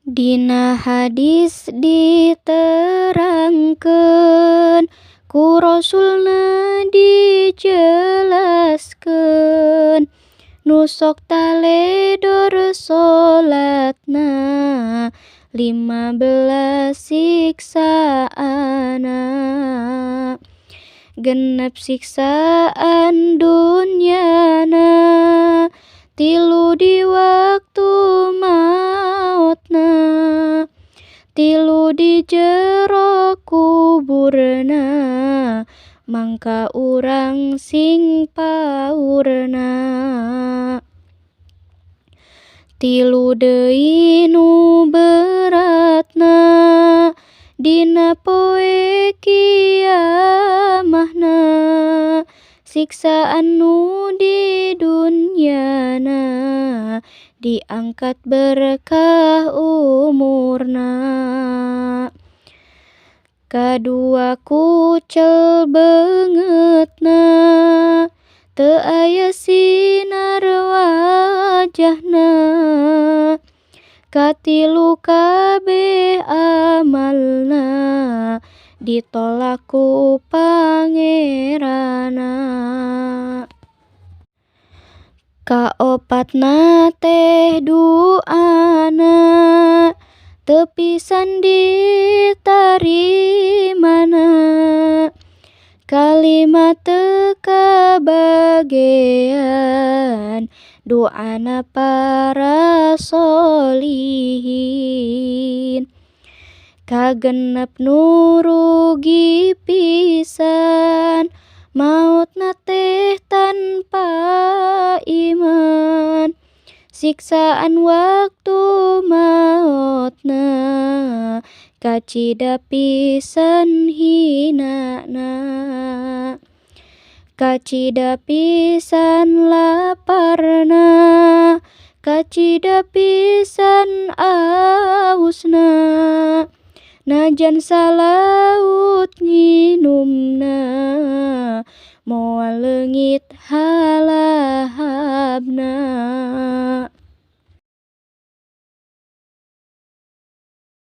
Dina hadis diterangkeun, ku Rasulna dijelaskeun, nu sok taledor salatna 15 siksaanna. 6 siksaan dunyana, 3 di waktu maotna, 3 di jero kuburna, mangka urang sing paurna. 3 deui nu beratna dina poe kiamahna, siksaan nu di dunyana diangkat berkah umurna. 2 kucel beungeutna, teu aya sinar wajahna. 3 kabeh amalna ditolak ku Pangeranna. 4na teh duana teu pisan ditarimana. 5 teu kabagean duana para sholihin. 6 nu rugi pisan maotna teh tanpa iman, siksaan waktu maotna kacida pisan hinana. Kacida pisan laparna, kacida pisan ausna, najan salaut nginumna moal leungit halahabna.